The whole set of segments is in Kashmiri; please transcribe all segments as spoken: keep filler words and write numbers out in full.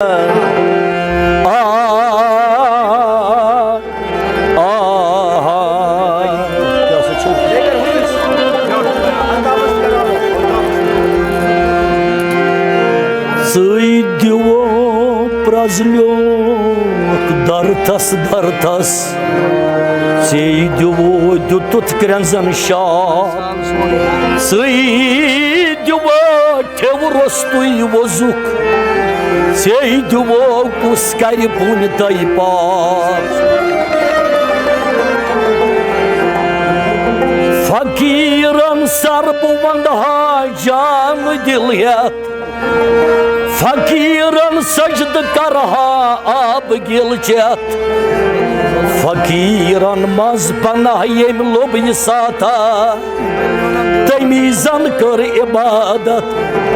آ، آ، آ۔ ژٕے دِوو پرٛزلیوکھ درتس درتس، ژے دِوو دیُتُتھ کرٛٮ۪نٛزن شاپ۔ ژٕے دِوو ٹھیوٕ روٚستُے وۄزُکھ، ژے دِوو کُس کرِ بُنہِ تۄہہِ پاپ۔ فقیٖرن سر بہٕ ونٛدٕ ہا جان دِل ہٮ۪تھ، فقیٖرن سجدٕ کرٕ ہا آبہٕ گِل چٮ۪تھ۔ فقیٖرن منٛز پناہ ییٚمۍ لوٚب یہِ ساتھا، تٔمی زن کٔر عبادت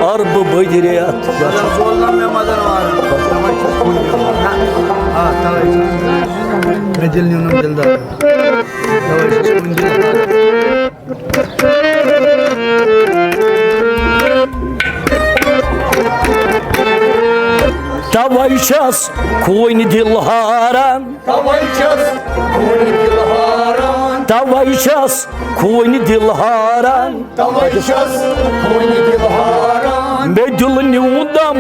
عربہٕ بٔدۍ رٮ۪تھ۔ مےٚ دِل نیونم دِلدار۔ توے چھُس کُنہِ دِلدار۔ توے چھس خوٗنہِ دِل ہاران۔ توے چھس خوٗنہِ دِل ہاران۔ توے چھس خوٗنہِ دِل ہاران۔ توے چھس خوٗنہِ دِل ہاران۔ مےٚ دِل نیوٗدم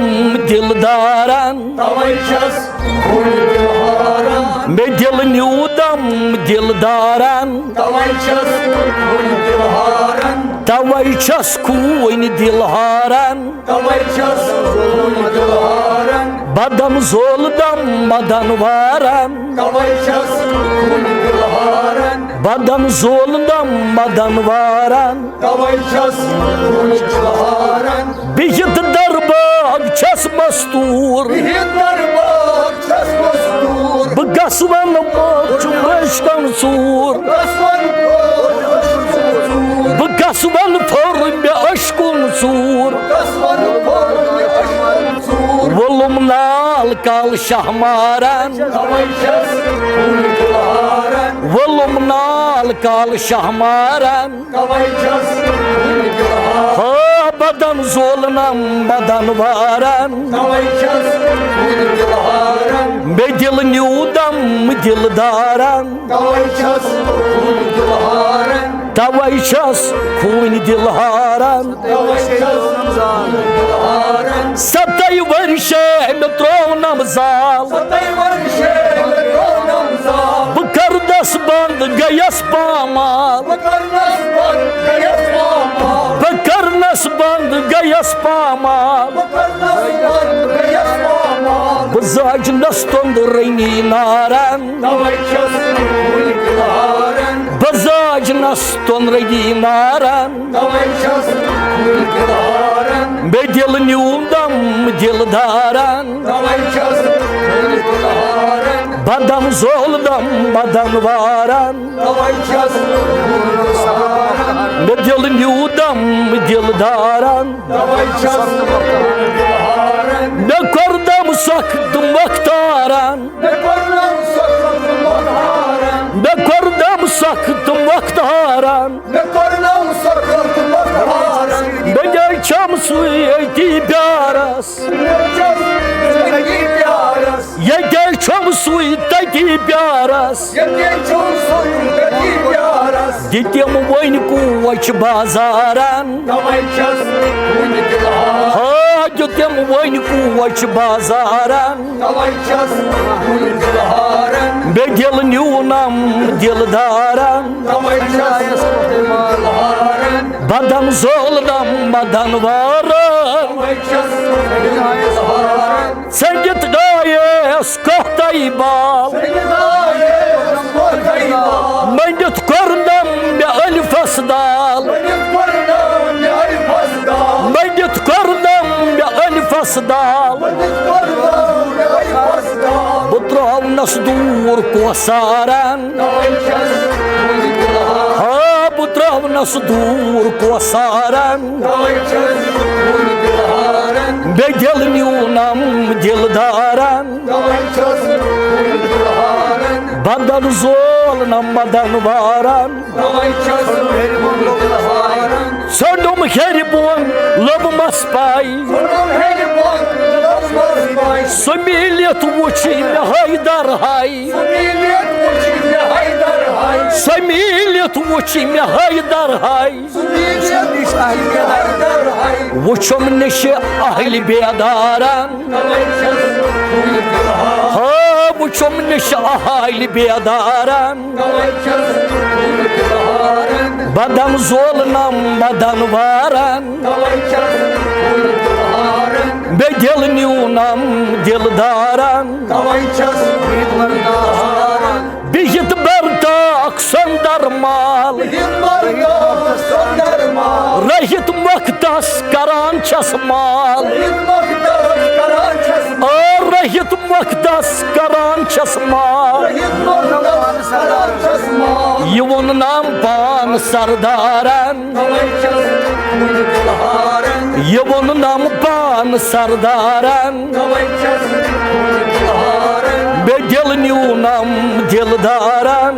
دِلدارن۔ توے چھس خوٗنہِ دِل ہاران۔ مےٚ دِل نیوٗدم دِلدارن۔ توے چھس خوٗنہِ دِل ہاران۔ توے چھس خوٗنہِ دِل ہاران۔ توے چھس خوٗنہِ دِل ہاران۔ بدن زولدم بدن واران۔ توے چھس خوٗنہِ دِل ہاران۔ بدن زولدم بدن واران۔ توے چھس خوٗنہِ دِل ہاران۔ بِہِتھ درباغ چھس مستوٗر۔ بِہِتھ درباغ چھس مستوٗر۔ بہٕ گژھٕ وَنہٕ پوٚت چھُم عشقن ژوٗر۔ بہٕ گژھٕ وَنہٕ پوٚت چھُم عشقن ژوٗر۔ بہٕ گژھٕ وَنہٕ پھوٚر مےٚ عشقُن ژوٗر۔ بہٕ گژھٕ وَنہٕ پھوٚر مےٚ عشقُن ژوٗر۔ ووٚلُم نال کال شاہ ماران۔ توے چھس خوٗنہِ دِل ہاران۔ ووٚلُم نال کال شاہ ماران۔ توے چھس خوٗنہِ دِل ہاران۔ ہا بدن زولنم بدن واران۔ توے چھس خوٗنہِ دِل ہاران۔ مےٚ دِل نیوٗدم دِلدارن۔ توے چھس خوٗنہِ دِل ہاران۔ توے چھس خوٗنہِ دِل ہاران۔ توے چھس خوٗنہِ دِل ہاران۔ ستَے ؤرۍ شے مےٚ ترٛوونم زال۔ ستَے ؤرۍ شے مےٚ ترٛوونم زال۔ بہٕ کر دس بند گٔیس پامال۔ بہٕ کر دس بند گٔیس پامال۔ بہٕ کر نس بند گٔیس پامال۔ بہٕ کر دس بند گٔیس پامال۔ بہٕ زاج نس توٚنٛدرٲنی نارن۔ توے چھس خوٗنہِ دِل ہاران۔ بہٕ زاج نس توٚنٛدرٲنی نارن۔ توے چھس خوٗنہِ دِل ہاران۔ مےٚ دِل نیوٗدم دِلدارن۔ توے چھس خوٗنہِ دِل ہاران۔ بدن زولدم بدن وارن۔ توے چھس خوٗنہِ دِل ہاران۔ مےٚ دِل نیوٗدم دِلدارن۔ توے چھس خوٗنہِ دِل ہاران۔ مےٚ کوٚردم سخت مۄختارن۔ مےٚ کوٚرنم سخت مۄختارن۔ مےٚ کوٚردم سخت مۄختارن۔ مےٚ کوٚرنم سخت مۄختارن۔ مےٚ دے چھم سُے أتی پیارس۔ مےٚ چھم سُے أتی پیارس۔ ییٚتے چھم سُے تٔتی پیارس۔ ییٚتے چھم سُے تٔتی پیارس۔ دِتِم وۄنۍ کوچ بازارن۔ توے چھس خوٗنہِ دِل ہاران۔ ہا دِتِم وۄنۍ کوچ بازارن۔ توے چھس خوٗنہِ دِل ہاران۔ مےٚ دِل نیوٗنم دِلدارن۔ توے چھس خوٗنہِ دِل ہاران۔ بدن زولنم بدن وارن۔ توے چھس خوٗنہِ دِل ہاران۔ ژھٔنڈِتھ گایس کوہ تہٕ بال۔ ژھٔنڈِتھ گایس کوہ تہٕ بال۔ مٔنڈِتھ کوٚرنم مےٚ الفس دال۔ مٔنڈِتھ کوٚرنم مےٚ الفس دال۔ مٔنڈِتھ کوٚرنم مےٚ الفس دال۔ مٔنڈِتھ کوٚرنم مےٚ الفس دال۔ بہٕ ترٛاونس دوٗر کوسارن۔ توے چھس خوٗنہِ دِل ہاران۔ ہا بہٕ ترٛاونس دوٗر کوسارن۔ توے چھس خوٗنہِ دِل ہاران۔ مےٚ دِل نیوٗنم دِلدارن۔ توے چھس خوٗنہِ دِل ہاران۔ بدن زولنم بدن وارن۔ توے چھس خوٗنہِ دِل ہاران۔ ژھنڈُم ہیٚرِ بۄن لوٚبمس پے۔ ژھنڈُم ہیٚرِ بۄن لوٚبمس سُہ میٖلِتھ وُچھ مےٚ حیدر ہاے۔ سُہ میٖلِتھ وُچھ مےٚ حیدر ہاے۔ سُہ میٖلِتھ وُچھ مےٚ حیدر ہاے۔ سُہ میٖلِتھ وُچھ مےٚ حیدر ہاے۔ وُچھُم نِش اہلِ بیدارن۔ ہا، وُچھُم نِش اہلِ بیدارن۔ بدن زولنم بدن وارن۔ مےٚ دِل نیونم دِلدارن۔ بِہِتھ برتاکھ سۄندر مال۔ رٔہِتھ مۄختس کران چھس مال۔ آ، رٔہِتھ مۄختس کران چھس مال۔ یہِ ووٚن نام پان سردارن۔ یہِ ووٚن نام پان سردارن۔ مےٚ دِل نیونم دِلدارن۔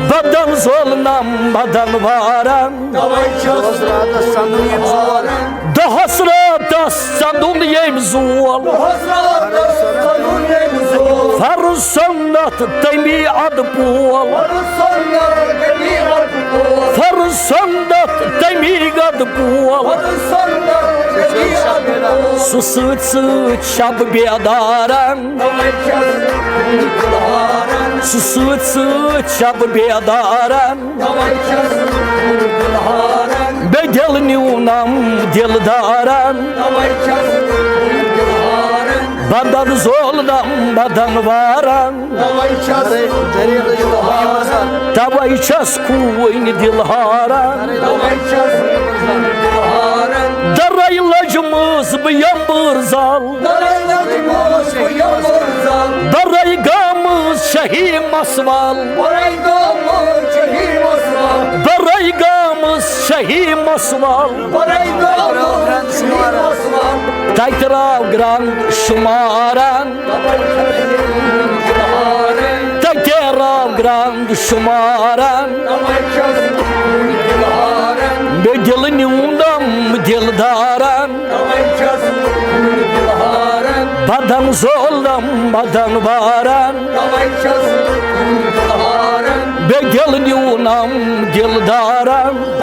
بدن زولنم بدن وارن۔ دۄہس راتس سندُن ییٚمۍ زول۔ فرض سنت تمی ادٕ پول۔ فرض سنت تمی ادٕ پول۔ سُہ سۭتۍ سۭتۍ شب بیدارن۔ سُہ سۭتۍ سۭتۍ شب بیدارن۔ مےٚ دِل نیونم دِلدارن۔ بدن زولنم بدن وارن۔ توے چھس کوٗنۍ دِل ہاران۔ درے لجمٕژ بہٕ یمبٕر زال۔ درے گامٕژ شہی مسوال۔ درے گامٕژ شہی مسوال۔ تتہِ راو گرنٛد شمارن۔ تتہِ راو گرنٛد شمارن۔ مےٚ دِل نیونم دِلدارن۔ بدن زولم بدن وارن۔ مےٚ دِل نیونم دِلدارن۔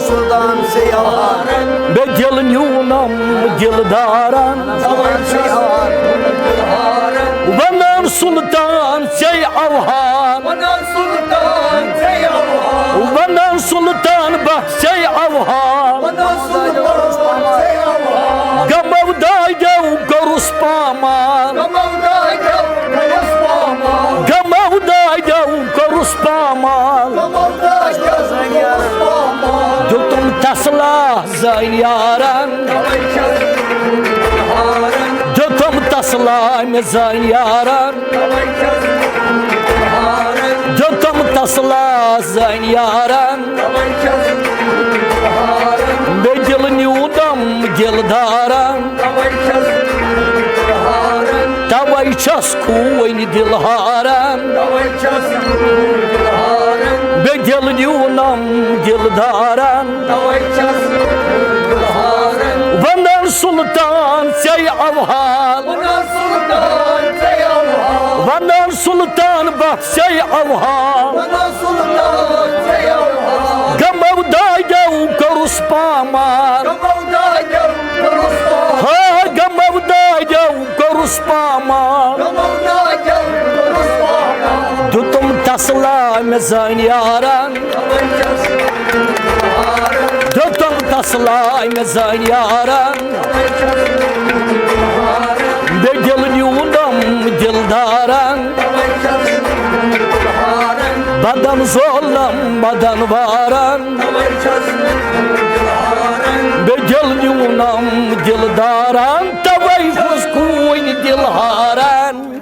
سلطان سے آوار۔ مےٚ دِل نیونم دِلدارن۔ سلطان سے آوار۔ ونان سلطان سے آوار۔ ونان سلطان سے آوار۔ ونان سلطان بخش سے آوار۔ ونان سلطان سے آوار۔ غمو دادیو کوٚرُس پامال۔ غمو دادیو کوٚرُس پامال۔ غمو دادیو کوٚرُس پامال۔ غمو دادیو کوٚرُس پامال۔ دیُتُم تسلا زٲنۍ یارن۔ دیُتُم تسلا مےٚ زٲنۍ یارن۔ دیُتُم تسلا زٲنۍ یارن۔ مےٚ دِل نیوٗنم دِلدارن۔ توے چھس خوٗنۍ دِل ہاران۔ مےٚ دِل نیوٗنم دِلدارن۔ ونان سلطان ژے اوحال۔ ونان سلطان بخش ژے اوحال۔ غمو دادیو کوٚرُس پامال۔ ہا غمو دادیو کوٚرُس پامال۔ دیُتُم تسلا مےٚ زٲنۍ یارن۔ دیُتُم تسلا مےٚ زٲنۍ یارن۔ مےٚ دِل نیوٗنم دِلدارن۔ بدن زولنم بدن وارن۔ مےٚ دِل نیوٗنم دِلدارن۔ توے چھُس خوٗنۍ دِل ہاران۔